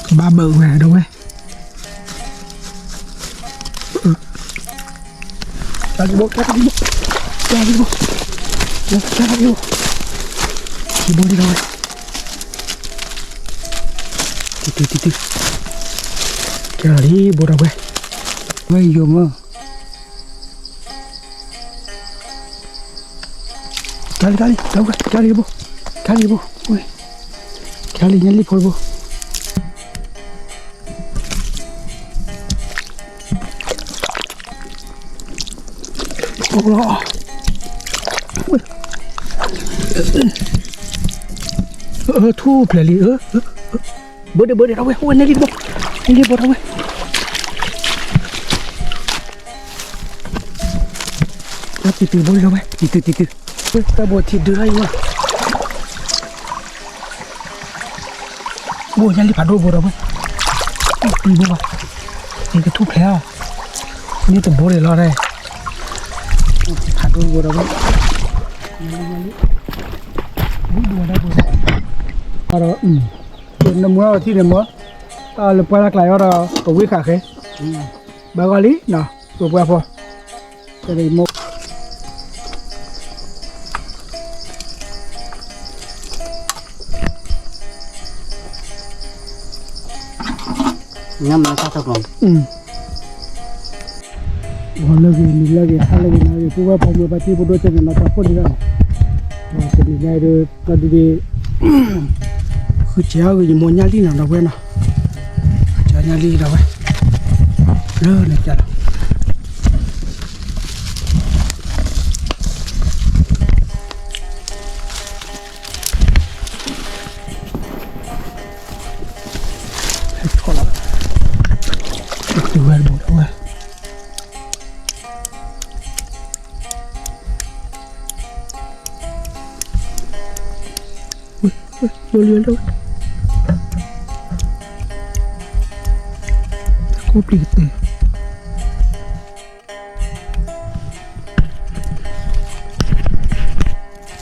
ဘၣ်ဘၢဝဲဒီးဝဲ, ကၢ်လံဘိ ကၢ်လံဘိ ကၢ်လံဘိ ကၢ်လံဘိ, ထံဘိလံဒီးဝဲ, တံတုတံတု, ကၢ်လံဘိဒီးဝဲ, ဝဲယိၤမၢ ကၢ်လံ ကၢ်လံ ဒီးဝဲ ကၢ်လံဘိ ကၢ်လံဘိ, ကၢ်လံ ညၣ်လံဖိတဘိ, အိၣ်လီၤ, ထူၣ်ဖျဲးလံ, ဘၢဒံးဘၢဒံးဒီးဝဲ အိၣ်ဝဲန့ၣ်လံတဘိ, န့ၣ်လံဘိဒီးဝဲ တံတုတံတုဘိလံဒီးဝဲ တံတုတံတု, တၢ်ဘိထံဒုးထီၣ်အံၤဝဲ, ဘိညၣ်လံဖးဒိၣ်ဘိဒီးဝဲ, ပျံၤဘိဘၣ်, ယကထူၣ်ဖျဲးအီၤ, န့ၣ်တဘိန့ၣ်လီၤဒၣ်, ဖးဒိၣ်ဘိဒီးဝဲ, ဘိဒိၣ်ဝဲဒၣ်ဘိ, ဒီး နမုၢ်အီၤထံၣ်န့ၣ်မၢ, လၢပှၢ်လၢ်ကျါအီၤဒီး ပဝံၢ်ဃာ်ဃဲ, ဘၣ်ဂီၢ်လံနီၤ ပပှၢ်ဖိ, တၢ်မိၢ် ညါမၤတၢ်ထီၣ်ကျိ, ပှၤလၢဂ့ၤ နံၤလၢဂ့ၤ ဟါလၢဂ့ၤ နၤဂ့ၤ ပုၢ်ဝဲၢ်ဖိမုၣ်ဘၣ်တံၢ်ဖိဒိၣ်ကဲန့ၣ် နီၢ်တၢ်ဖိတံၢ်လီၤ, တနံၤညါအံၤဒီး လီၤဒုးဒံး ဃုစၢၤအီၤဂ့ၤ ယမိၢ်ညၣ်လံနီၤဒီးဝဲနီၤ, ဃုစၢၤညၣ်လံဒီးဝဲ, လၢနကလီၤ ဟဲထီၣ်လီၤ, တုၤဝဲတဘိဒီးဝဲ, ဝဲ ဝဲ ယိၤလံဝဲလီၤ, ကိးပျံၤကတဲာ်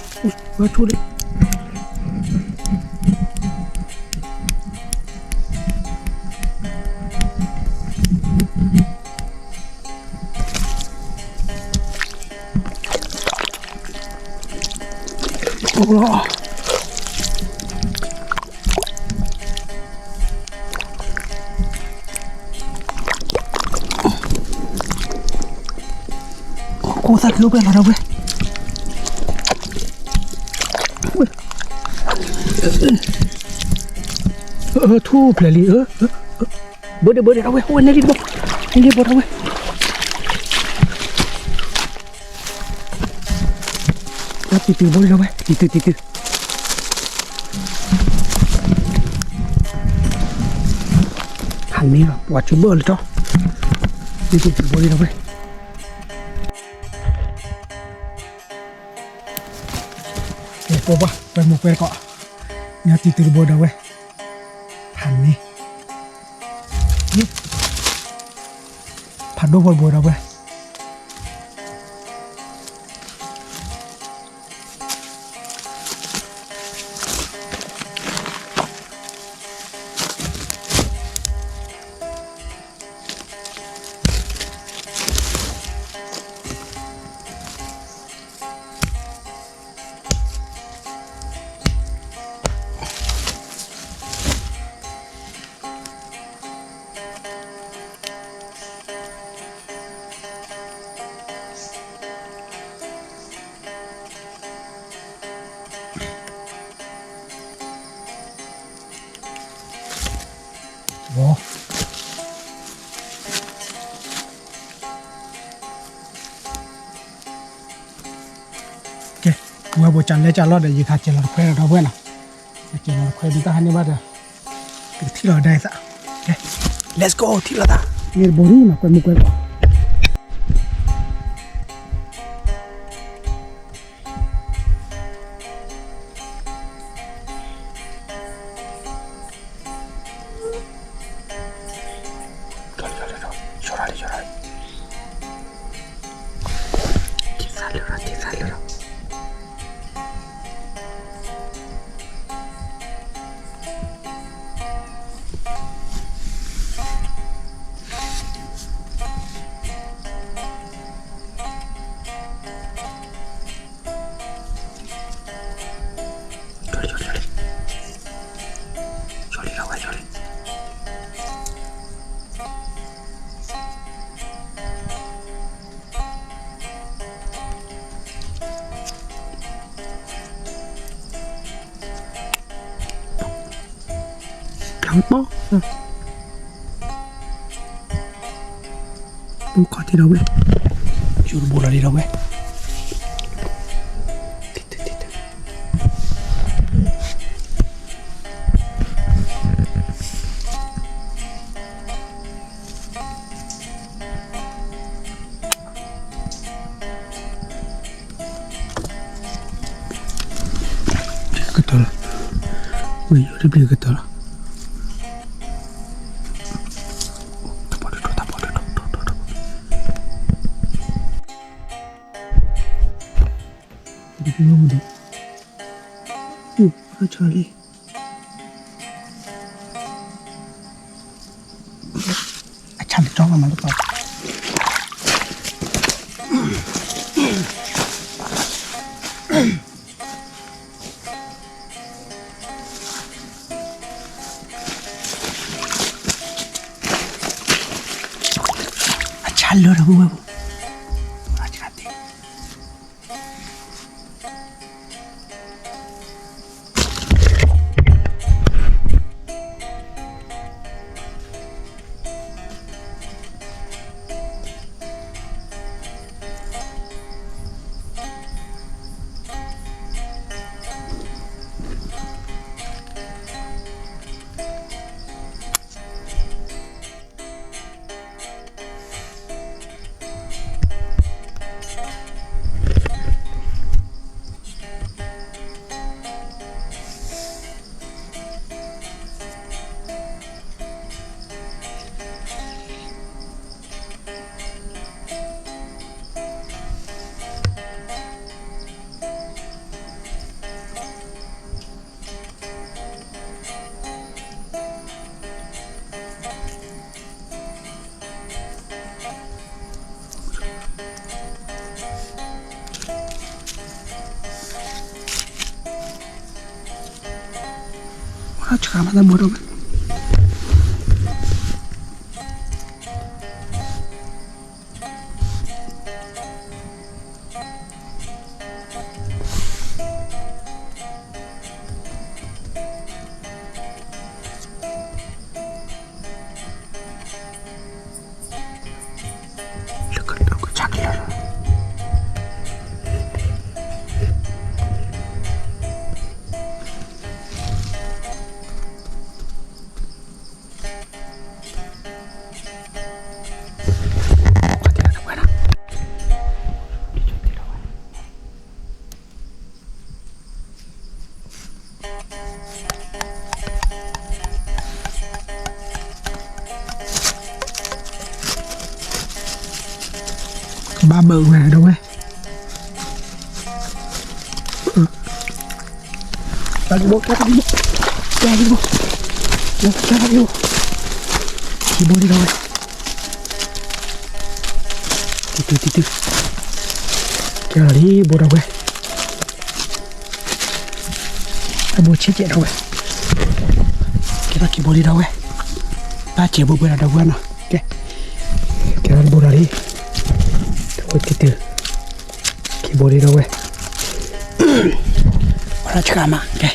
ဝဲထူၣ်လံ, အိၣ်လီၤ ကိးသၣ်က့ၤအိၣ်ဖျဲၣ်လီၤဒီးဝဲ, ထူၣ်ဖျဲၣ်လံ, ဘၢဒံးဘၢဒံးဒီးဝဲ အိၣ်ဝဲန့ၣ်လံတဘိ, န့ၣ်လံဘိဒီးဝဲ, တံတုတံတုဘိလံဒီးဝဲ တံတုတံတု, ဟးန့ၣ်လီၤ ပှၤစုဘၢၣ်လၢထီၣ်, တံတုတံတုဘိလံဒီးဝဲ, ကဲ ပှၤပှၤ ပှဲၤမူးပှဲၤတကိး, ညါတံတုတဘိဒီးဝဲ, ဖးန့ၣ်, ဖးဒိၣ်ဖိတဘိဒီးဝဲ ကဲ ပဝဲပကလဲၤကလီၤဒီး ယကဟးကဲလီၤတခွဲဒီး ဒီပုၢ်ဝဲၢ်နီၤ, ကဲလီၤတခွဲဒ်တၢ်ဟါန့ၢ်ဘၣ်ဒီး ပကထံၣ်လီၤဒၣ်အသး, ကဲ let's go ထံၣ်လီၤသး, မ့ၢ်တဘိန့ၣ်နီၤ ကွဲမုာ်ကွဲကိး ထံၣ်သးလၢာ်လီၤ ထံၣ်သးလၢာ်လီၤ. ပီၢ် ပူခီၣ်ထံးဒီးဝဲ, ယူၤတဘိလီၤဒံးဒီးဝဲ, ကတၢၢ်လီၤ, ဝံၤယိၤတဘျုးကတၢၢ်လီၤ, တၢ်ပီၣ်တတီၢ် တၢ်ပီၣ်တတီၢ် တၢ်ပီၣ်တတီၢ်, အဆၣ်လီၤလံ အဆၣ်တကၠီလီၤမးလၢပှၤ အဆၣ်လၢတၢ်ပူၤဝဲပူၤ, အဆၣ်သ့ ဆှးမၤတၢ်ဘိၣ်ဒီးဝဲ လၢကဆၣ်ကလၢာ်လီၤ ကဘၣ်ဘၢဝဲဒီးဝဲ တၢ်ဒံးဘိ တၢ်ဒံးဘိ တၢ်ဒံးဘိ တၢ်ဒံးဘိ ခံဘိဒံးဒီးဝဲ တံၤတုၤ တံၤတုၤ ကဲလီၤလံ ဘိဒီးဝဲ အဘိဆံးကဲးဒီးဝဲ ကဲထီၣ်ခံဘိဒံးဒီးဝဲ ဘၣ်စဲးဘိဘှဲဒီးဝဲနီၤ ကဲ ကဲထီၣ်တဘိဒီးလံ တဝဲတံၤတုၤ ခံဘိဒံးဒီးဝဲ အီၣ်တၢ်ဆှးမး ကဲ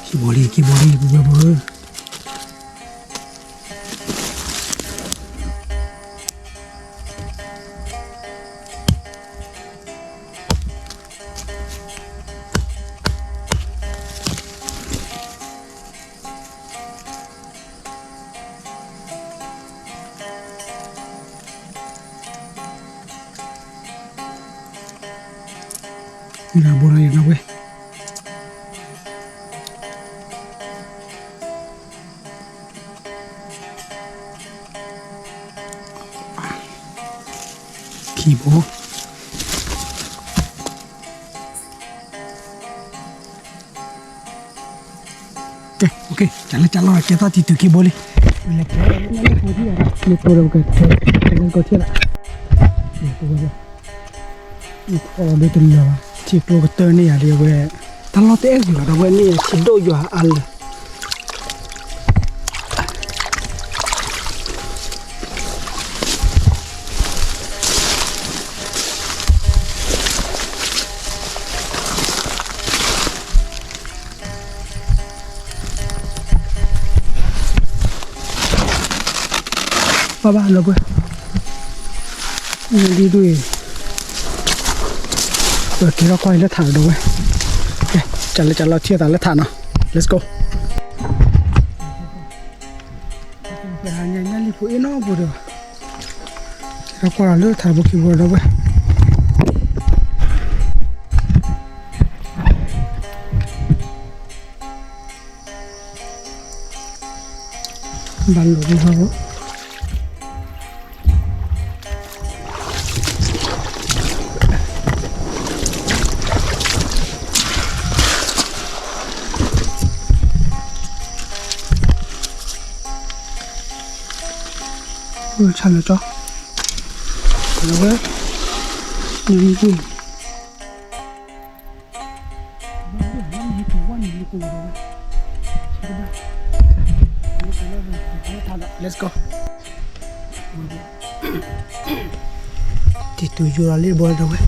ခံဘိလံ ခံဘိလံ ပဝဲပဝဲ မ့ၢ်ဘိဒီးယၤနီၤဝဲ ခံဘိ ကဲ ကၠးလၢကၠးလီၤ ကဲထီၣ်တံၤတုၤခံဘိလံ လဲၤကဲလၢဖိထံၣ်ဒီး လဲၤဖိဒီးကဲ ကဲလၢကီၢ်ထံၣ်လီၤ လဲၤဖိဒီး အီၣ်ဒိတလၢာ်ဘၣ် ထံကျိကတၢၢ်န့ၢ်ယၤလံဝဲ တၢ်လီၢ်တအဲၣ်ဂ့ၤဘၣ်ဒီးဝဲန့ၣ် ထံဒိၣ်ယွၤအါလၢာ် ဘၣ်ဘၣ်ဒီပုၢ်ဝဲၢ်, ဒ်ဒူၣ်အံၤ, ပက့ၤထီၣ်ကွၢ်အံၤလၢထးဒီပုၢ်ဝဲၢ်, ကဲ, ကလၢကလီထံၣ်သးလၢထးနီၤ, let's go. ညၣ်လံၣ်ဖိအ့ၣ်နီၢ်ပူၤဒီး, က့ၤထီၣ်ကွၢ်ဒီးလၢထးဖိခံဘိဒီပုၢ်ဝဲၢ်. ဘၣ်လိာ်သ့ၣ်ဃီ, ဆၣ်လၢကၠီ, လဝဲ, နမ့ၢ်ကွၢ် let's go. တံၤတူာ်ယိာ်လီၤလံဘီဒီပုၢ်ဝဲၢ်.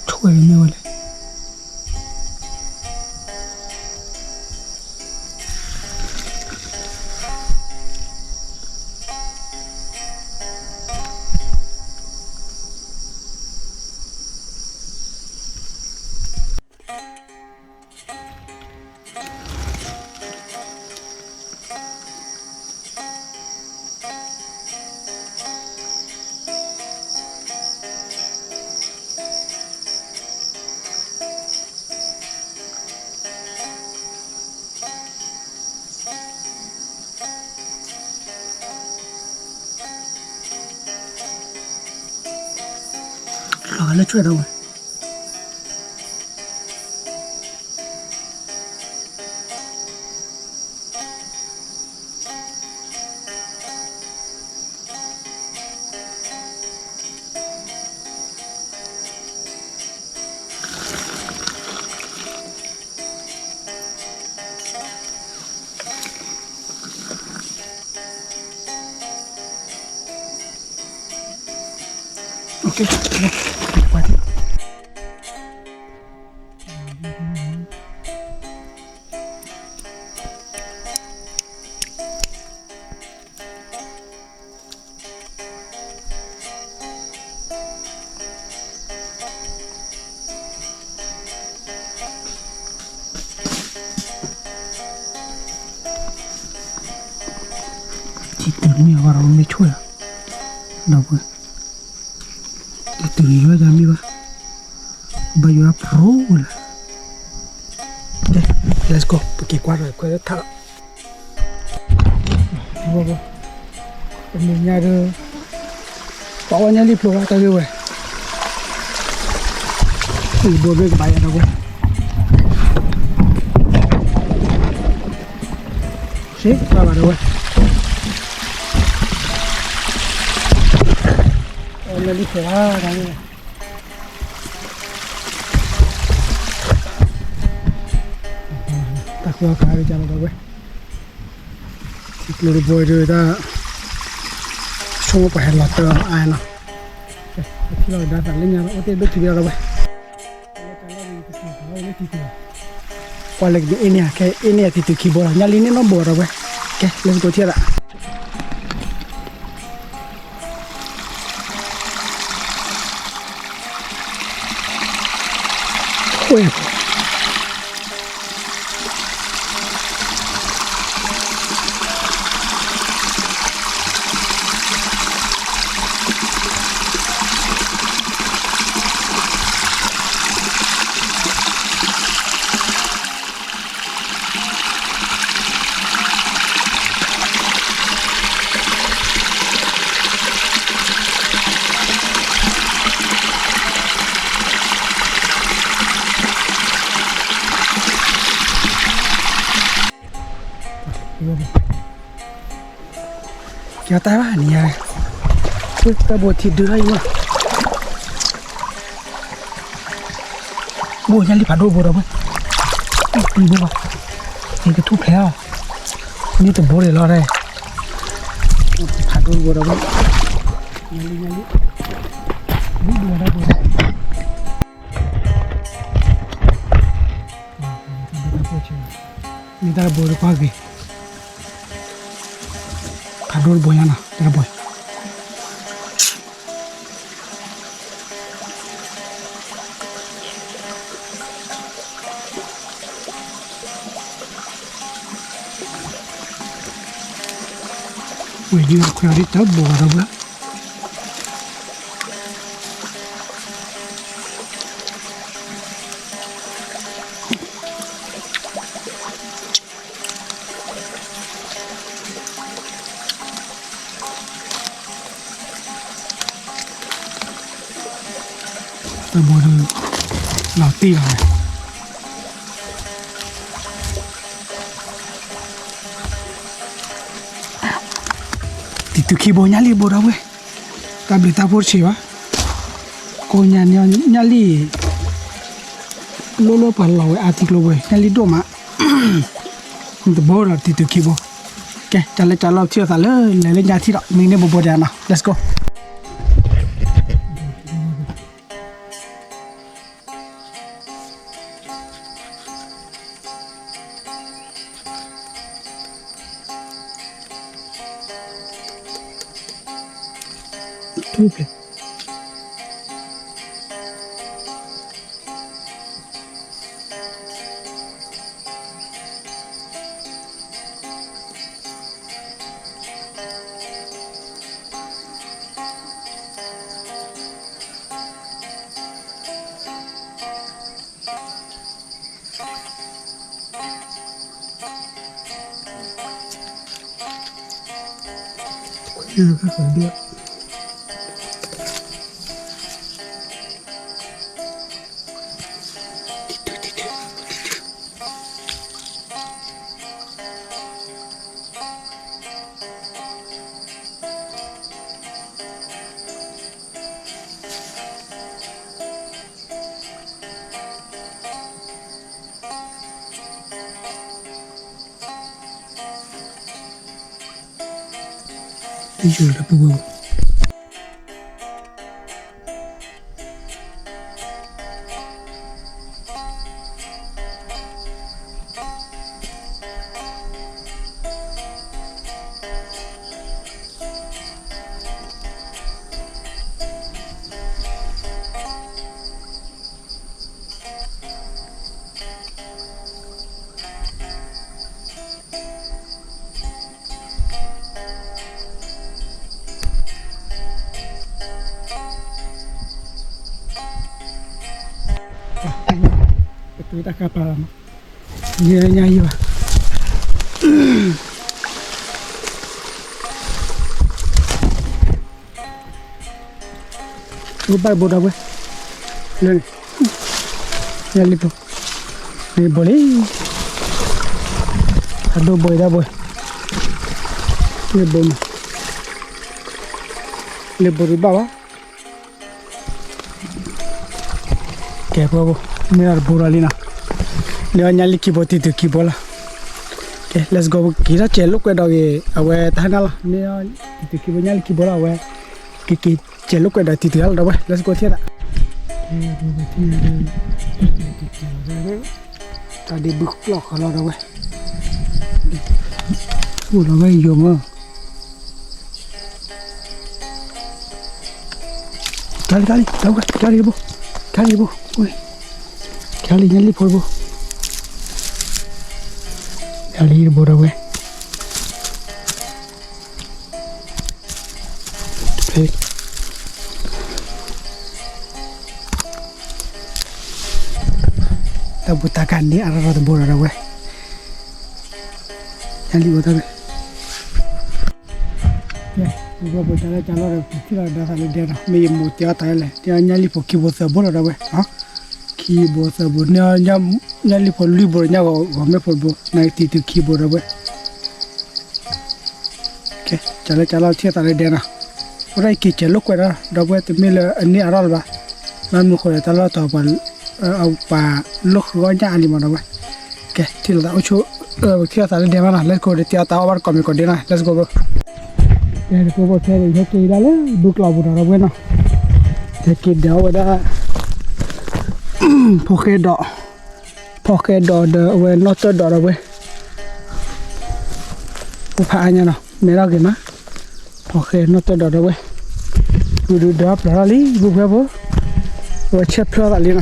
ထိၣ်ဝဲမ့ၢ်ဝဲလဲၣ်. လီၤဂာ်လၢဆွဲၣ်ဒီပုၢ်ဝဲၢ်. ထံတုၤမ့ၢ်အဂီၢ်ဒီးမ့ၢ်ဆွဲၣ်, ဒီပုၢ်ဝဲၢ်, ထံတုၤယိာ်ယၤမ့ၢ်ဘၣ်, ဘၣ်ယိာ်အဖျိဝဲလၢ, let's go, ပက့ၤကွၢ်ဒီးခွဲးထးလီၤ. တနံၤညါဒီး ပှၤအီၣ်ညၣ်လံၣ်ဖျိဘၣ်တၢ်ဂ့ၢ်ဝဲ, အံၤဘိဘ့ၣ်ကဘၣ်ယၤဒီပုၢ်ဝဲၢ်, စ့ဘၣ်ဘၣ်ဒီပုၢ်ဝဲၢ်, အီၣ်ညၣ်လံၣ်ဖျိဘၣ်တၢ်ဂ့ၢ်ဝဲ တၢ်ဃုအီၣ်ကါဒ်ကၢ်လီၤဒီပုၢ်ဝဲၢ်, ထံကျိတဘိဒုးတၢ်, ဆိကမိၣ်ပှၤဟဲလီၤတၢ်အါနီၤ, ပထံၣ်လီၤကဒါသးလၢညါလီၤ အိၣ်တ့ၢ်ဘ့ၣ်ထံဘ့ၣ်လီၤဒီပုၢ်ဝဲၢ်, ကွၢ်လၢကဒုးအ့ၣ်န့ၢ်ယၤ ခဲအ့ၣ်န့ၢ်ယၤတံၤတုၤခံဘိလီၤ ညၣ်လံၣ်န့ၢ်နီတဘိဒီပုၢ်ဝဲၢ်, ကဲ let's go ထံၣ်ဒၣ် ဝဲၢ် ကဲတၢ်ဘၣ်န့ၣ်ယါ, တၢ်ဘိထံဒုလီၤအံၤမး, ဘိညါလံဖးဒိၣ်ဘိဒီးဝဲ, ဘိဘၣ်, ယကထူၣ်ဖျဲးအီၤ, န့ၣ်တဘိန့ၣ်လီၤ, ဖးဒိၣ်ဘိဒီးဝဲ, ညါလံညါလံ, ဘိဒိၣ်ဝဲဒၣ်ဘိ မ့ၢ်တၢ်တဘိတကွၢ်ဂ့ၤ, ဖးဒိၣ်တဘိညါနီၤ တၢ်တဘိ, ဝဲဒၣ်ခွဲးအီၤဒ်တၢ်ဘိဒီးဝဲ တၢ်ဘိဒီး လီၤတံၢ်လီၤဝဲ, တံၤတုၤခံဘိညါလံဘိဒီးဝဲ, တၢ်ဘျုးတၢ်ဖှိၣ်တဆံးဘၣ်, ကိးညါန့ၣ်ညါလံ လိၣ်လိၣ်ပှၤလီၤဝဲအါထံကျိဝဲ ညါလံဒိၣ်မး, တဘိဒီးတံၤတုၤခံဘိ, ကဲ တၢ်လၢတၢ်လီၢ်ထံၣ်အသးလၢ လဲၤလၢညါထံၣ်ဒီး မ့ၢ်န့ၢ်ဘိဘိဒၣ်နီၤ let's go. ပတုၤတၢ်ကါပၤလီၤ, ညါညါယံၤဘၣ်, ဘၣ်ဘိဒီးဝဲ, လၢန့ၣ်, ညါလံဘိ, လံဘိလံ, အဒိဘိဒၣ်ဘိ, လံဘိမး, လံဘိတဘၣ်ဘၣ် ကဲဖိဘိ, မ့ၢ်အတဘိဒီးလံနီၤ, န့ၢ်အီၤညါလံခံဘိတံၤတုၤခံဘိလီၤ, ကဲ let's go က့ၤထီၣ်စဲးလိာ်ကွဲဒီးဂ့ၤ အဝဲတဟါနၤလီၤ, န့ၢ်အီၤတံၤတုၤခံဘိညါလံခံဘိလီၤ အဝဲ, က့ၤက့ၤစဲးလိာ်ကွဲဒီးတံၤတုၤလီၤဒီးဝဲ let's go ထံၣ်သး တၢ်ဒ့ဘုၣ်ကျီၢ်ဃီလီၤဒီးဝဲ, အိၣ်လီၤဝဲယိာ်မး, ကၢ်လံ ကၢ်လံ ကၢ်လံ ကၢ်လံတဘိ, ကၢ်လံတဘိ, ကၢ်လံညါလံဖိတဘိ, ကၢ်လံတဘိဒီးဝဲ တၢ်ဘူၣ်တၢ်ကၢ်န့ၣ် အရရတဘိဒီးဝဲ, ညါလံဘိတၢ်ဘ့ၣ်, ပဘၣ်ပတၢ်လၢတၢ်လီၢ်ဒီး ပထံၣ်လီၤဒီးသးလၢဒဲဒီး မ့ၢ်ယမိၢ်တဲအီၤတၢ်လဲၣ် တဲအီၤညါလံဖိခံဘိသၢဘိလီၤဒီးဝဲ, ခံဘိသၢဘိန့ၣ်, ညါလံဖိလွံၢ်ဘိဒီးညါဂီၤမ့ၢ်ဖိတဘိ နတံၤတုၤခံဘိဒီးဝဲ ကဲ ကၢ်လၢကၢ်လီၤထံၣ်အသးလၢဒဲနီၤ, အိၣ်ဒၣ်အံၤက့ၤစဲးလိာ်ကွဲဒီး ဒီပုၢ်ဝဲၢ် တမ့ၢ်လၢအန့ၢ်အါထီၣ်လၢၤဘၣ်, ဘၣ်မနုၤဃိဒီး တၢ်လီၢ်တီၤပှၤ ပှၤလီၢ်ဃုဂီၢ်ညၣ်အါလံမး ဒီပုၢ်ဝဲၢ်, ကဲ ထံၣ်လိာ်သးအိၣ်ဆိ, ပထံၣ်လိာ်သးလၢဒဲမးနီၤ, let's go ဒီးတဲအီၤတၢ်အီၣ်ဘၣ်တကိးမံၤကိးဒဲနီၤ, let's go bro. ကဲ ဒီပုၢ်ဝဲၢ် ခဲအံၤ ဟဲက့ၤဒၣ်လၢဘုကျိာ်ပူၤနီၤ ဒီပုၢ်ဝဲၢ်နီၤ, ဟဲက့ၤဒဲးအီၣ်ဝဲဒၣ် ဖီၣ်ဃဲဒီး ဖီၣ်ဃဲဒီးဒီးအဝဲနီၣ်တၢၢ်ဒီး ဒီပုၢ်ဝဲၢ်, အိၣ်ဖးအါညါနီၤ မဲထီၣ်က့ၤမး, ဖီၣ်ဃဲနီၣ်တၢၢ်ဒီး ဒီပုၢ်ဝဲၢ်, ဒုးဒုးဒီးပျၢၤထီၣ်လံ ပုၢ်ဝဲၢ်ဖိ, အဝဲဆဲးဖျၢၣ်သးလံနီၤ,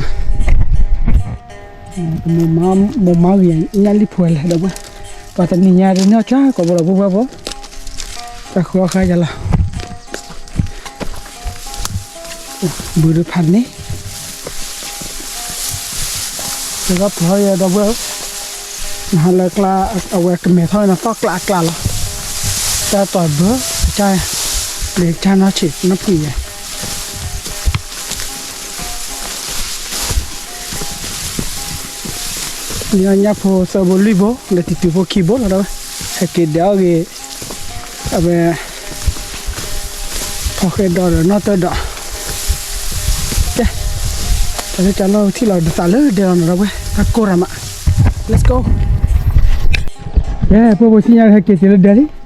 မိၢ်မါဂ့ၤညၣ်လံၣ်ဖိလဲၣ် ဒီပုၢ်ဝဲၢ်, ပှၤတနံၤညါဒုးန့ၢ်အီၣ်ကၠီကိးဘိဒီး ပုၢ်ဝဲၢ်ဖိ, တၢ်ဃုအီၣ်ဃါယၤလီၤ ဘုဒုးဖးန့ၣ်, တၢ်ပျၢၤယၤ ဒီပုၢ်ဝဲၢ်ဧၢ, နဟးလၢကျါ အဝဲကမဲာ်ထီၣ်ဝဲနသီၣ်ကျးအကျးလီၤ, တၢ်တီၤဘၢကစၢ်, လဲၤကစၢ်နီၢ်ဆံးနီၢ်ဖုၣ်ယဲ လံအီၣ်ညၣ်ဖိသၢဘိလွံၢ်ဘိ ဒီးတံၤတုၤဖိခံဘိလီၤ ဒီပုၢ်ဝဲၢ်, ဟဲက့ၤဒဲးအီၣ်ဂ့ၤ အဝဲ ဖီၣ်ဃဲဒီးဒီးနီၣ်တၢၢ်ဒီး, ကဲ, တၢ်လၢကၢ်လီၤထံၣ်လီၤဒီးသးလၢဒဲလီၤနီၤ ဒီပုၢ်ဝဲၢ်, တၢ်ကိၢ်ရၤမး, let's go. ကဲ ပုၢ်ဖိဆံညါ ဟဲက့ၤတုၤလၢဒဲလံ, ညီ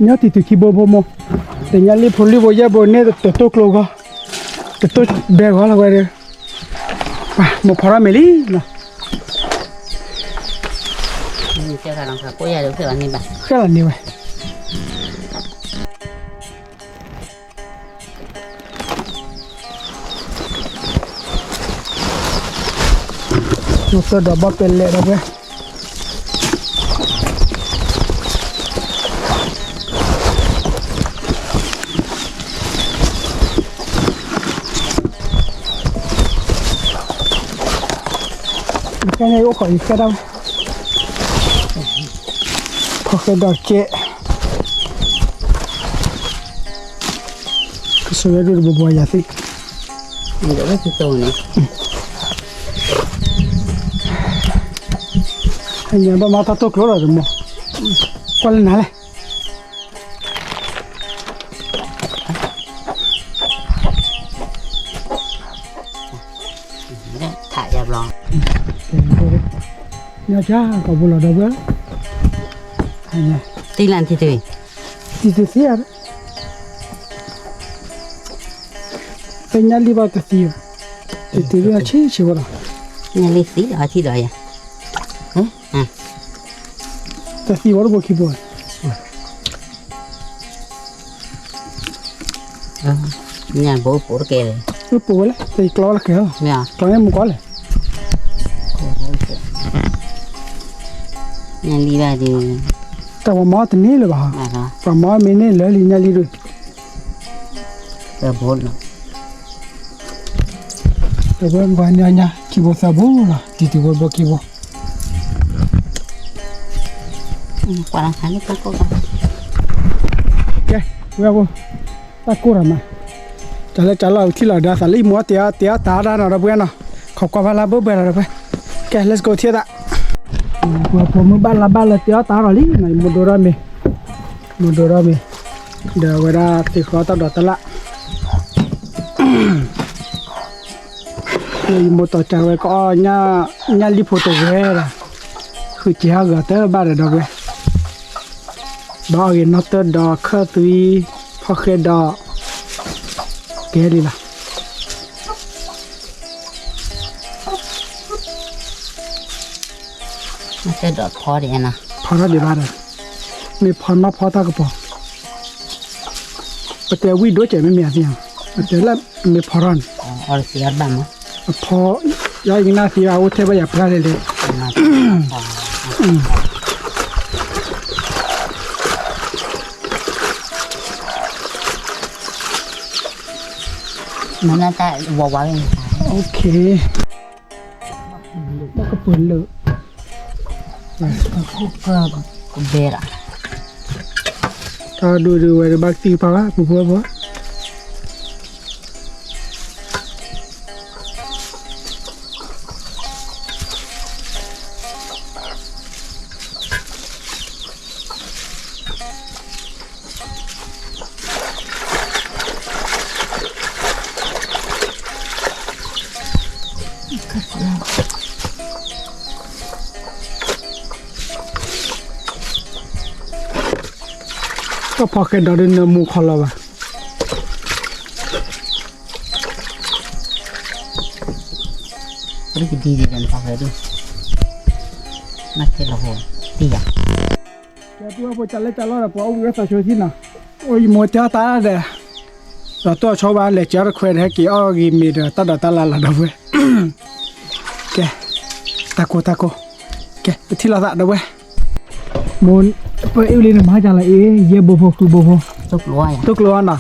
တံၤတုၤခံဘိဖိမိၢ်, တညၣ်လံၣ်ဖိလွံၢ်ဘိယဲၢ်ဘိန့ၣ် တတိၢ်ကျိဂီၢ်, တတိၢ်ဘဲဂီၢ်လီၤဝဲဒီး မိၢ်ဖီထီၣ်မ့ၤလံနီၤ, ဃဲလီၤန့ၢ်ဝဲ နီၣ်တၢၢ်ဒီးဘၣ်ပဲလဲၣ် ဒီပုၢ်ဝဲၢ်, ကဲန့ၣ်အိၣ်ခိးယကဲဒၣ်ဝဲ, ဖီၣ်ဃဲဒီးကဲ ကဆိးဝဲဒၣ်တဘိဘိယၤသ့ၣ်, မ့ၢ်ဝဲသ့ၣ်တီန့ၣ်, ညါဘၣ်မၤတၢ်တိၢ်ကျိလီၤတမီၤ, ကွၢ်လၢနၤလဲၣ် ထးယါဘျီ, ညါကၢ်ကီၢ်ပူၤလီၤဒီပုၢ်ဝဲၢ်, တံၢ်လၢ်တံၢ်တံၢ်, တံၢ်တံၢ်သံဧါ, ဖဲညၣ်လံၢ်ဘၣ်တသံဘၣ်, တံၢ်တံၢ်လၢဆံးဆံးဝဲလီၤ, ညၣ်လံၢ်သံအီထံဒီးယၤ, တသံဝဲတဘိခံဘိ, ညၣ်ဘိပိာ်တကဲလၢၤ, ပိာ်ဝဲလၢ တကျီလၢကဲလီၤ, ကျီန့ၣ်မူကီးလဲၣ်, ညၣ်လံၢ်ဘၣ်ဒီး, တၢ်ပှၤမၤအီၣ်တန့ၢ်လၢၤဘၣ်, ပှၤမၤအီၣ်မ့ၢ်န့ၢ်လၢလံညၣ်လံၢ်ဒုး, တဝဲပှၤညါညါခံဘိသၢဘိလီၤ တံၤတံၤဖိဘိခံဘိ, ကွၢ်လီၤခါန့ၣ်တၢ်ကိၢ်ဘၣ်, ကဲ, ဝဲၢ်ဖိ, တၢ်ကိၢ်ရၤမး, တၢ်လၢကၢ်လီၤထံၣ်လီၤဒီးသးလၢယမိၢ်တဲအီၤတဲအီၤတၢ်ဒၣ်နီၤဒီပုၢ်ဝဲၢ်နီၤ, ခိးကွၢ်ဖးလၢဘၢဘၢလီၤဒီပုၢ်ဝဲၢ်, ကဲ let's go ထံၣ်သး, ပှၤဖိမုၣ်ဘၣ်လၢဘၣ်လၢတဲအီၤတၢ်ဒီးလံ, ယမိၢ်ဒိထီၣ်မ့ၤ, မိၢ်ဒိထီၣ်မ့ၤ, ဒီးအဝဲဒၣ်သ့ၣ်ဃီတၢ်ဒီးတလၣ် ယမိၢ်တီၤကၢ်ဝဲကအီၣ်ညၣ်လံၢ်ဖိတဝဲဒီး, ဃုက့ၤဟးဂီၤတၢ်ဘၣ်ဒီးဒီပုၢ်ဝဲၢ်, ဘၣ်အီၣ်ဂ့ၤနီၣ်တၢၢ်ဒီးခၢၣ်သွံ, ဖီၣ်ဃဲဒီး, ကဲလံလီၤ. ဖီထီၣ်ဒံးဘၣ်ဒီး, မ့ၢ်ဖီနီၢ်ဖီတၢ်ကပီၤ, ပတဲဝံၣ်ဒိၣ်ကဲးမ့ၢ်မ့ၢ်အသ့ၣ်ညါ, ပတဲလၢမ့ၢ်ဖီထီၣ်န့ၣ်, အဖီ, ယၤယကနၣ်သ့ဘၣ် အိၣ်ထဲဘၣ်ယၤပှၢ်လဲၣ်လဲၣ် မနတဝဝ, ဘၣ်ကပၢၤလၢာ်, ကဘဲလီၤ, တၢ်ဒိၣ်ဒိၣ်ဝဲဘၣ်ကသံၣ်ကပၤဘၣ် ပူၤပူၤဘၣ်. တၢ်ဖီဃဲဒီးဒ်နၢမူခီလီၤဘၣ်. ဒ်ကဒံဒ်နဖီဃဲဒ် နခဲလီၤဟိ တံၢ်ယၤ ကဲ ပုၢ်ဝဲၢ်ဖိ ကလဲၤကလီၤဒီး ပှၤအိၣ်ဘှံးဝဲသးဆိထံနီၤ, အိၣ်ယမိၢ်တဲအီၣ်တၢ်ဒီး ဒီးတိၢ်အဆီဘၣ် လဲၤစၢၤအီၣ်တခွဲးဒီး ဟဲက့ၤအီၣ်ဂ့ၤမ့ၤဒီး တၢ်ဒိးတၢ်လၢ်လီၤ ဒီပုၢ်ဝဲၢ်, ကဲ, တၢ်ကိၢ်တၢ်ကိၢ်, ကဲ ပထံၣ်လိာ်သး ဒီပုၢ်ဝဲၢ်, မိၢ်, ပအ့ၣ်ဝဲလံန့ၣ် မၤဟါကလီၤအ့ၣ် ယဲၢ်ဘိဖိ ဃုဘိဖိ, တိၢ်ကျိၤအီၣ်နီၤ,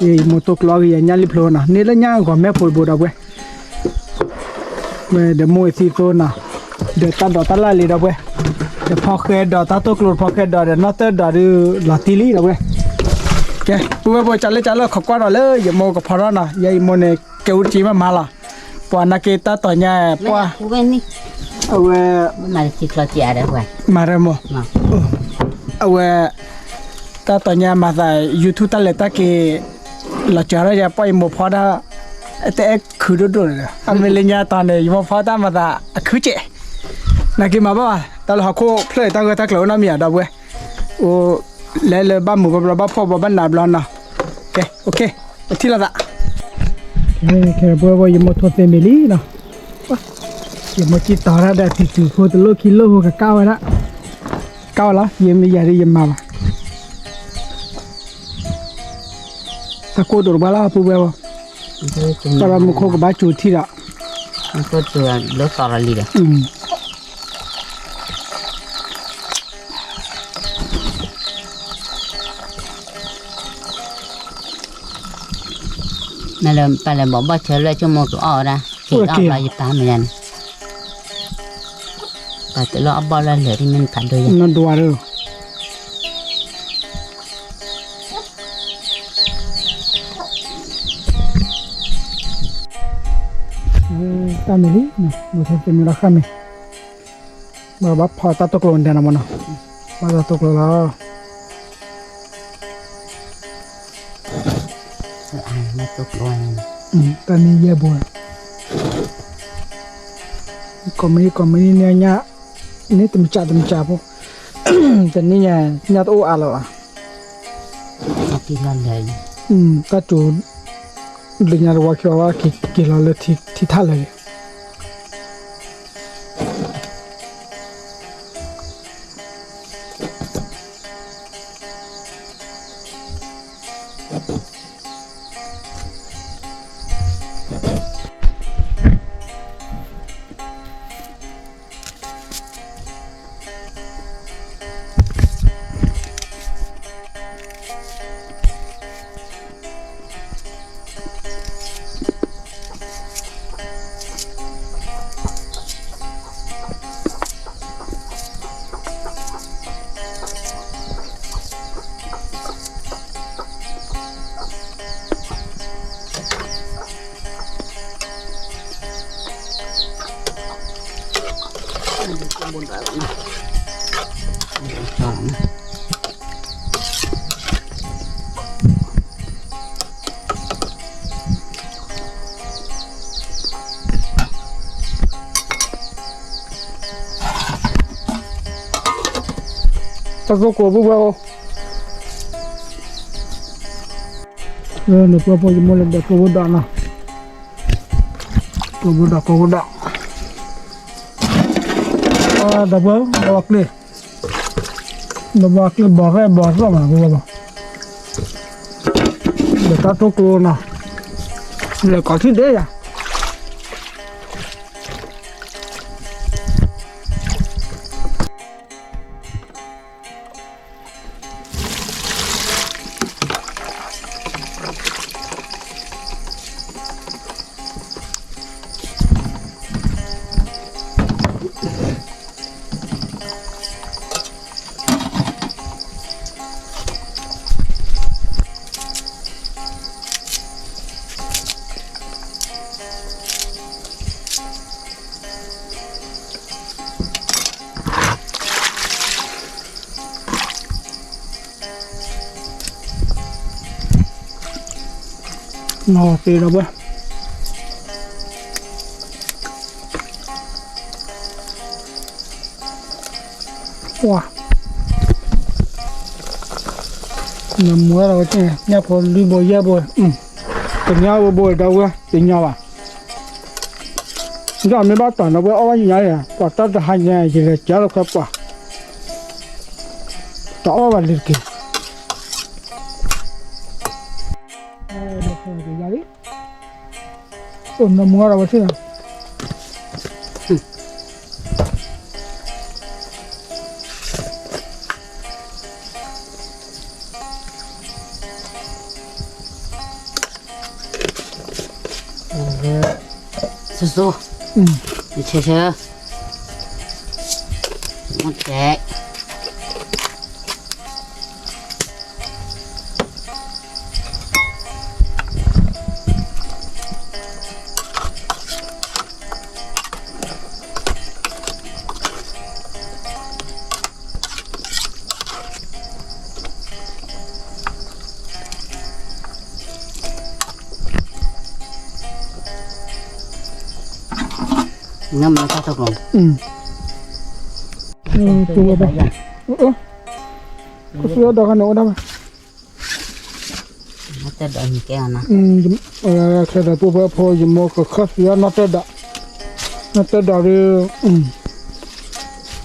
ယမိၢ်တိၢ်ကျိၤအီၣ်ဂ့ၤ ယညၣ်လံဖျိနီၤ န့ၢ်လၢညၣ်ဂီၤမဲဖိတဘိ ဒီပုၢ်ဝဲၢ် ဝဲဒီးမိၢ်ဝဲသံသိနီၤ, ဒီးတၢ်ဒိးတၢ်လၢ်လံ ဒီပုၢ်ဝဲၢ်, တဖီဃဲဒီး တၢ်တိၢ်ကျိၤတဖီဃဲဒီး ဒီးနီၢ်တၢၢ်ဒီးဒုး လီၤတံၢ်လံ ဒီပုၢ်ဝဲၢ်, ကဲ ပုၢ်ဝဲၢ်ဖိ ကလဲၤကလီၤ ခိးကွၢ်ဒီးလၢ ယမိၢ်ကဖီထီၣ်နီၤ ယဲအံၤမိၢ်န့ၣ် ကဲအူတံၢ်မးမးလီၤ, ပှၤနာ်က့တၢ်တီၤညါ ပှၢ်, အဝဲ မၤရမိၢ် အဝဲ တၢ်တီၤညါမၤသး YouTube တၢ်လဲၤတၢ်က့ၤ လီၤစှၤထီၣ်ယၤ ပှၢ်ယမိၢ်ဖီတၢ် တအဲၣ်ခုဒိၣ်ဒိၣ်ဒီး အမ့ၢ်လၢညါတီၤန့ၣ် ယမိၢ်ဖီတၢ်မၤသးအခုကဲး, နာ်က့မၤဘၣ်ဘၣ် တၢ်လၢဟီၣ်ခိၣ်ဖျၢၣ်တၢ်ဂၢၢ်တၢ်ကျၢၤအိၣ်နီတမံၤဧါ ဒီပုၢ်ဝဲၢ်, အိၣ် လဲၤလၢဘၣ်မုာ်ဘၣ်ဘျီဘၣ်ဖှီၣ်ဘီဘၣ်နးဘျီနီၤ, ကဲ ပထံၣ်လိာ်သး, ကဲ ပုၢ်ဝဲၢ်ဖိ ယမိၢ်ထိၣ်သ့မ့ၤလံနီၤ, ယမိၢ်ကံၣ်တီၤတၢ်ဒီး ဖံးတုၤဖိတလိၣ်ခံလိၣ်ဖိကကၢ်ဝဲဒၣ်, ကၢ်ဝဲလီၤ ယမ့ၢ်ယၤဒီးယမၤဘၣ် တၢ်ကိၢ်ဒိၣ်တဘၣ်လီၤ ပုၢ်ဝဲၢ်ဖိ, တၢ်ဒီးမူခိၣ်ကဘၣ်စူၤထံဒီး လၢသီလီၤလံဒီး နလဲၤပာ်လဲၤဘီၣ်ဘီၣ်ဆၢလၢဆိကမိၣ်ကအီၣ်ဝဲဒၣ် က့ၤအီၣ်ဘျီယပၢ်မ့ၢ်ယၤန့ၣ်, ပာ်တလၢအီၣ်ဘီၣ်လၢလၢာ်ဒ်မ့ၢ်နဖးဒိၣ်ယၤ နဒွးဒီး တၢ်မ့ၢ်လံ, မ့ၢ်ထဲတမ့ၢ်လီၤဃၣ်မ့ၢ်, ဘၣ်ဘၣ်ဖီတၢ်တိၢ်ကျိၤန့ၣ်နီၤမ့ၢ်နီၤ, ဘၣ်တၢ်တိၢ်ကျိၤလီၤ, တၢ်မ့ၢ်ယဲၢ်ဘိ, ကိးမံၤကိးမံၤန့ၣ်ညါ, န့ၣ်တမံၤစးတမံၤစးဖိ, တနံၤညါ ညါတအိၣ်အါလၢၤဘၣ် တၢ်တိၤ, လၢညါတဝီခံဝီ က့ၤလီၤလၢထံထးလၢာ်လံ. တၢ်ကိၢ်ကိၢ်ပုၢ်ဝဲၢ်ဧၢ, နဖိဖိယမိၢ်လၢဒီးကိၢ်ဘိဒိးနီၤ, ကိၢ်ဘိဒိး ကိၢ်ဘိဒိး, ဒီပုၢ်ဝဲၢ် ဒီပုၢ်ဝဲၢ်ကျ့ၣ်, ဒီပုၢ်ဝဲၢ်ကျ့ၣ်ဘီၣ်ရဲၣ်ဘီၣ်သီၣ်မး ဒီးတၢ်တိၢ်ကျိၤနီၤ, လဲၤကိးထံၣ်ဒ့ယၤ နီၢ်သ့ဒီပုၢ်ဝဲၢ်, ပှၤ နမူၤထီၣ်ဝဲသ့ၣ် ညၣ်ဖိလွံၢ်ဘိယဲၢ်ဘိ, ကညီဘိဘိဒီးဝဲ တညီဘၣ်. ဒီးမ့ၢ်ဘၣ်တီၢ်နီၤ ပှၤအီၣ်ဘၣ်ညါယၤ ပှၤတၢ်တဟါညါ ယလဲၤကၢ်လီၤခွဲပှၤ တအီၣ်ဘၣ်လၢတက့ၢ်. အိၣ်နမူၤထီၣ်ဝဲသ့ၣ် စိစိ, ဆၢဆၢ, မ့ၢ်တဲ နမၤတၢ်တကျိၤ, ပဝဲဘၣ်, ကစူၤဒီးခါန့ၣ်အိၣ်ဒၣ်ဘၣ်, နတၢ်ဒိးနကဲအီၤနီၤ, ခဲဒီးပူဖိဖိ ယမိၢ်ကခၢၣ်သံအီၤ နတၢ်ဒိး, နတၢ်ဒိးဒီး,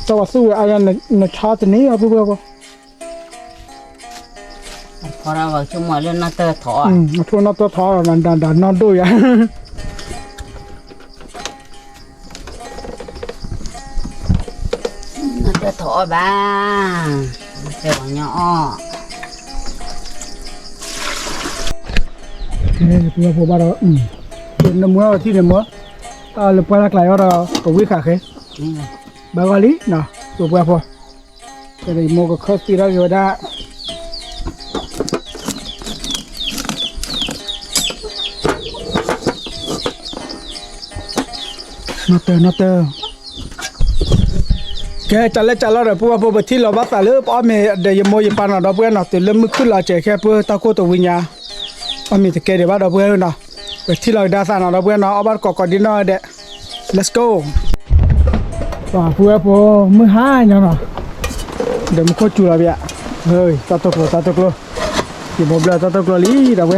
တၢ်ဝဲသူၣ်ဝဲအါယါ နဆါတန့ၢ်အပူဖိဖိ ဖီရဝဲဆိကမိၣ်လၢနီၢ်တၢၢ်ထီၣ်, အဆိနီၢ်တၢၢ်ထီၣ်ဒီး ဒၣ်နီၢ်ဒိၣ်ယၤ, နီၢ်တၢၢ်ထီၣ်အီၣ်ဘၣ်, တဲပှၤကညီအီၣ်, ပဝဲဖိဘၣ်ဒီး, နမူၤထီၣ်ဝဲထံန့ၣ်မ့ၢ်, တၢ်လၢပှၢ်တၢ်ကျါအီၤဒီး ကဝံၣ်ဃာ်ဃဲ, ဘၣ်ဂီၢ်လံ, ပဝဲဖိ တဲဒီးယမိၢ်ကခၢၣ်သံတၢ်ဂ့ၤဝဲဒၣ်, နီၢ်တၢၢ်နီၢ်တၢၢ်, ကဲ ကလဲၤကလီၤဒီး ပဝဲဖိ ပထံၣ်လီၤဘၣ်သးလၢပအီၣ်မ့ၤဒီးယမိၢ်ယပၢ်နီၤ ဒီပုၢ်ဝဲၢ်နီၤ တုၤလၢမုၢ်ခုၣ်လီၤစဲးခဲ ပတၢ်ကိၢ်တဝံၤညါ, အီၣ်မ့ၤတကဲဒံးဘၣ် ဒီပုၢ်ဝဲၢ်နီၤ, ပထံၣ်လီၤကဒါသးနီၤ ဒီပုၢ်ဝဲၢ်နီၤ အီၣ်ဘၣ်တကိးကိးဒံနီၢ်ဂၤဒဲး, let's go. ပှၤပုၢ်ဝဲၢ်ဖိ မုၢ်ဟါညီနီၤ, ဒီးမူခိၣ်စူၤလီၤဘၣ်, တၢ်တိၢ်ကျိၤတၢ်တိၢ်ကျိၤ, ယမိၢ်ဘျၢတၢ်တိၢ်ကျိၤလံ ဒီပုၢ်ဝဲၢ်,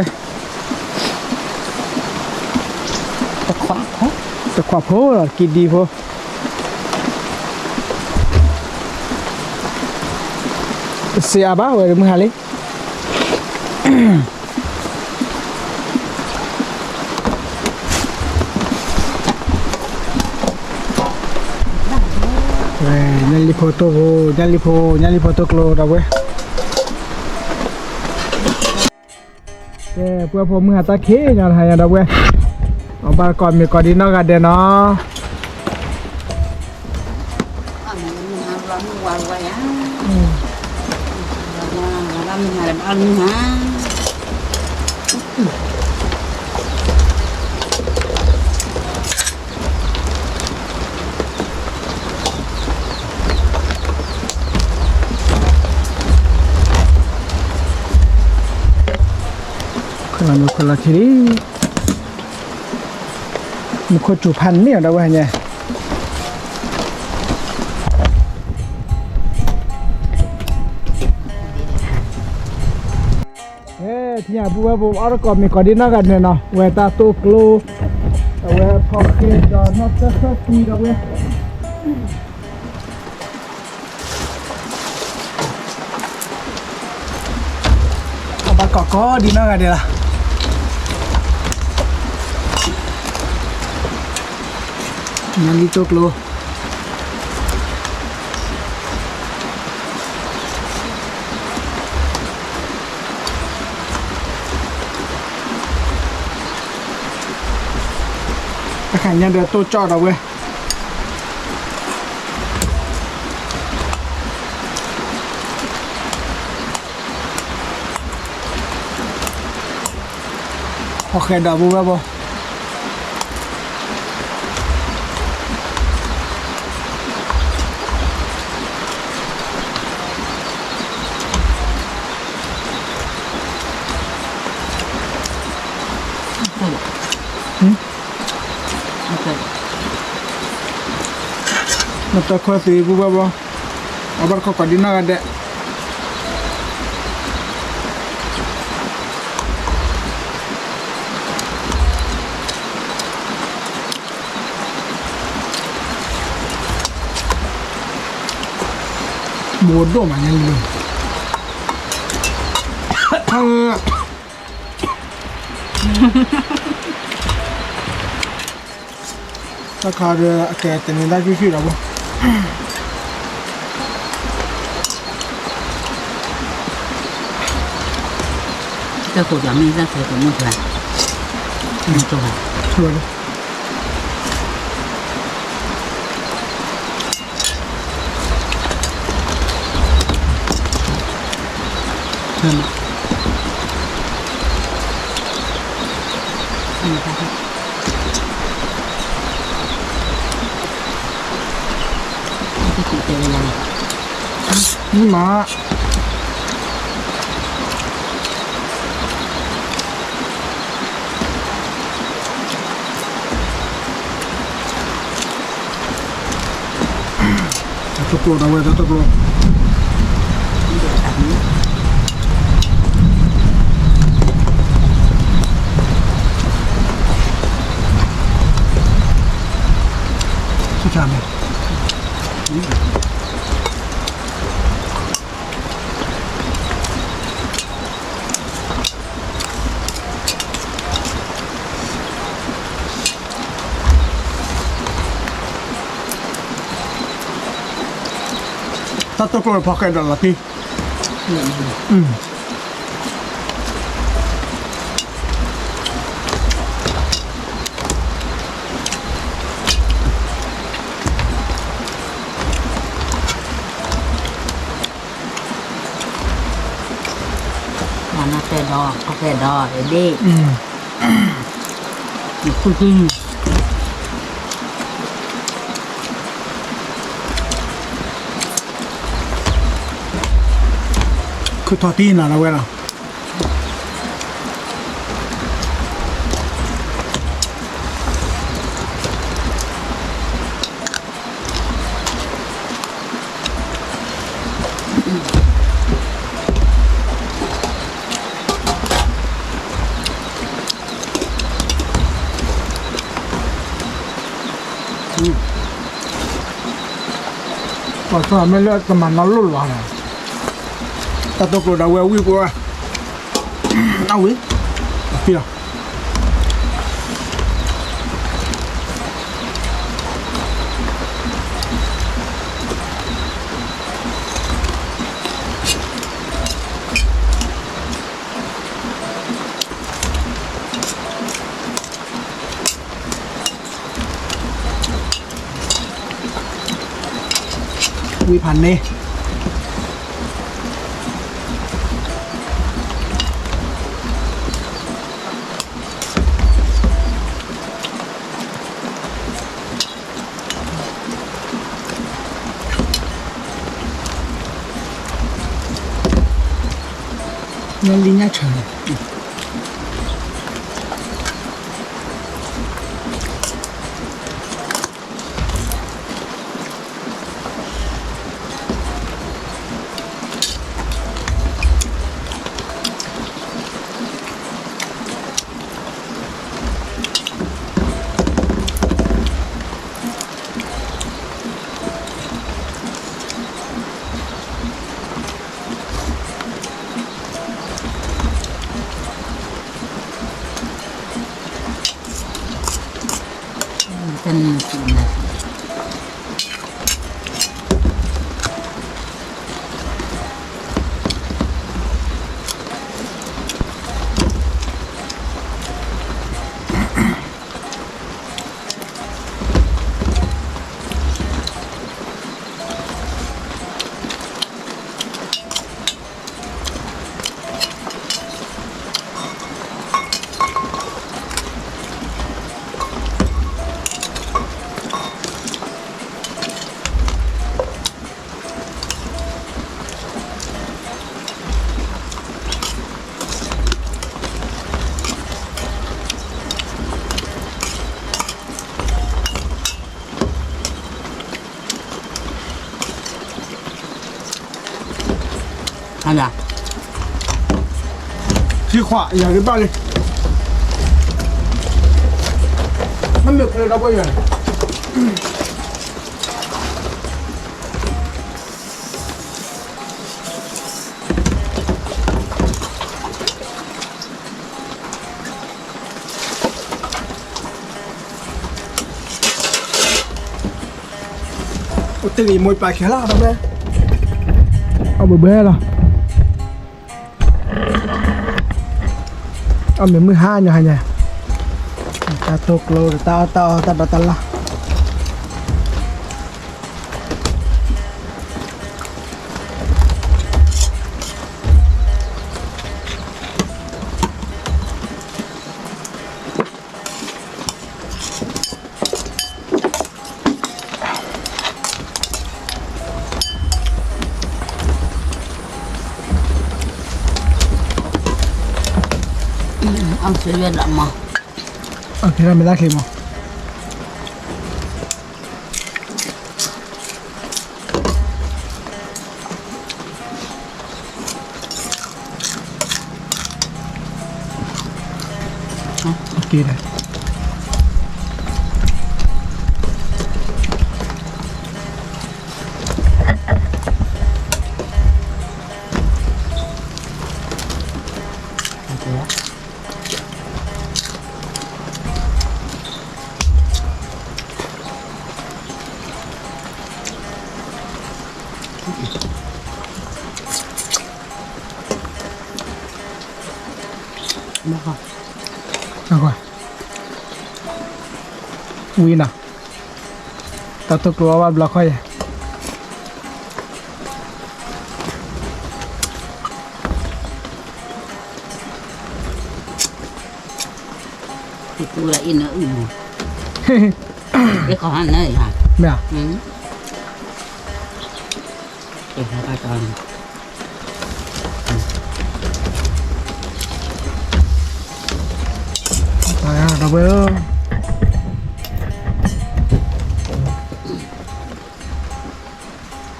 တခွးဖိလီၤ ကံဒံဖိ, တစံးအါဘၣ်ဝဲမုၢ်ဟါလံ. ညၣ်လံၣ်ဖိတိၢ်ဖိ, ညၣ်လံၣ်ဖိ, ညၣ်လံၣ်ဖိတိၢ်ကျိၤ ဒီပုၢ်ဝဲၢ်, ကဲ ပုၢ်ဝဲၢ်ဖိ မုၢ်ဟါတၢ်ခံးညီတဟါညါ ဒီပုၢ်ဝဲၢ်, အီၣ်ဘၣ်တကိးမ့ၤကိးဒံနီၢ်ဂၤဒဲးနီၤ. ခွဲးလီၤမ့ၤခွဲးလီၤထံလံ, မူခိၣ်စူၤဖးန့ၢ်အီၤ ဒီပုၢ်ဝဲၢ်ညါ. ဟဲ ထံၣ်ညါ ပုၢ်ဝဲၢ်ဖိ အီၣ်တကိးမ့ၤကိးဒံနီၢ်ဂၤဒဲးနီၤ, ဝဲတၢ်တိၢ်ကျိၤ, အဝဲဖီဃဲဒီးနီၢ်တၢၢ်ခၢၣ်သံ ဒီပုၢ်ဝဲၢ်. အီၣ်ဘၣ်ကိးကိးဒံနီၢ်ဂၤဒဲးလီၤ. ညၣ်လံၣ်တိၢ်ကျိၤ, တခါညါဒီးတိၢ်ကၠီၣ် ဒီပုၢ်ဝဲၢ်. ဖီဃဲဒီး ပုၢ်ဝဲၢ်ဖိ, နီၢ်တၢၢ်ခၢၣ်သံ ပုၢ်ဝဲၢ်ဖိ, အီၣ်ဘၣ်တကိးကိးဒံနီၢ်ဂၤဒဲး. ဘိဒိၣ်မးညါလံ, တၢ်ခါဒီးအကဲတန့ၤတၢ်ဆူၣ်ဆူၣ်ဒီးဘိ, တၢ်ကိးပှၤမ့ၢ်တၢ်ဆဲးကိးမုၢ်ဆဲး, မ့ၢ်ကၠိဘၣ်, ဆူၣ်ဝဲလံ. မ့ၢ်မး တၢ်တိာ်ကျိၤဒၣ်ဝဲ တၢ်တိာ်ကျိၤ, ဆူၣ်ဆါမး. တၢ်တိာ်ကျိၤဖီခဲဒီးလီၤတံၢ်, မၤနၢ်ပဲၢ်ဒီး ဖီခဲဒီး အဒ့ၣ်, ခုထီၣ်တံၢ်နၤလီၤဝဲလီၤ. ပှၤကမ့ၢ်လၢတမၤနီၣ်လိၣ်လီၤန့ၣ်, တၢ်တိာ်ကျိၤဒၣ်ဝဲဝံၣ်ပှၤ, အဝံၣ်, အဖံလီၤ. ဝံၣ်ဖးန့ၣ်, ညါလံညါဆၢန့ၣ် တၢ်န့ၣ်စံးနၤ ဟါလၢ ထံခွးယၤဂ့ၤဘၣ်လံ, မ့မ့ၢ်ခဲလၢာ်ဒီပုၢ်ဝဲၢ်န့ၣ် တဂ့ၤမိၢ်ပာ်ခဲလၢာ်ဒီးဘဲ, အဘၣ်ဘၣ်လီၤ, အမ့ၢ်မုၢ်ဟါညီဟါညါ, တၢ်တိၢ်ကျိ တၢ်အီၣ်တၢ်အီ တၢ်ဒီးတၢ်လၢ် အီၣ်ဆၢယွဲၢ်ဒၣ်မး, အီၣ်ဆၢယွဲၢ်မ့ၢ်တၢ်ချံမး. ဝံၤနီၤ, တၢ်တိၢ်ကျိအီၣ်ဘၣ်ဘျီ ခီယဲၢ် ပူလၢအံၤနအုၣ်မး, မ့ၢ်ဧါ, တၢ်ဝဲဧၢ,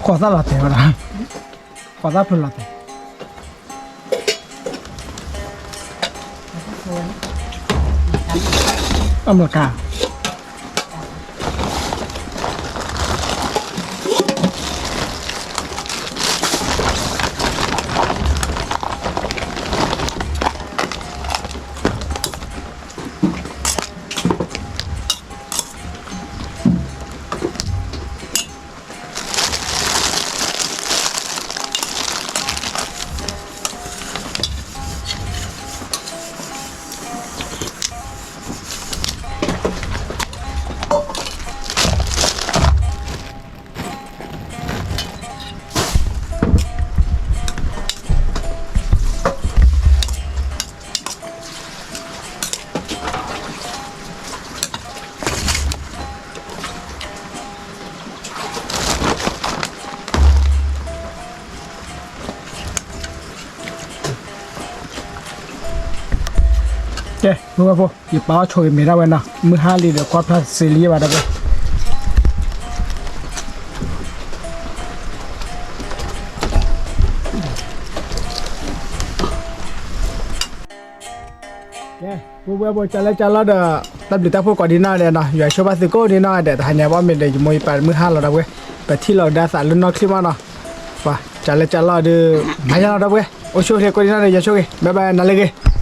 ဃိးသၣ်လီၤတဲာ်ဝဲဒၣ်, ဃိးသၣ်ဖုလီၤတဲာ် အမလကၤ ကဲ ဖိဝဲဖိ ယပာ်အီၣ်ဆိဂ့ၤမ့ၢ်ဒၣ်ဝဲနီၤ, မုၢ်ဟါလံဒီးကွၢ်ဖျါစ့လံဘၣ်ဒီးဝဲ ကဲ ဖိဝဲဖိ ကၢ်လဲၢ်ကၢ်လီၢ်ဒီး တၢ်ဘျုးတၢ်ဖှိၣ်ကိးဒံနီၢ်ဒဲးနီၤ, ယွၤဆိၣ်ဘၣ်သုကိးဒံနီၢ်ဒဲး, တဟါညါဘၣ်မ့ၢ်ဒီး ယမိၢ်ယပၢ်မုၢ်ဟါလီၤဒီးဝဲ, ပထံၣ်လီၤကဒါသးလၢနီၢ်ချံမးနီၤ, ပှၤ ကၢ်လဲၢ်ကၢ်လီၢ်ဒီး မၤယါလီၤဒီးဝဲ, အိၣ်ဆူၣ်အိၣ်ချ့ကိးဒံနီၢ်ဒဲး ယွၤဆိၣ်ဂ့ၤ, ဘၣ်ဘၣ် နၤလၢဂ့ၤ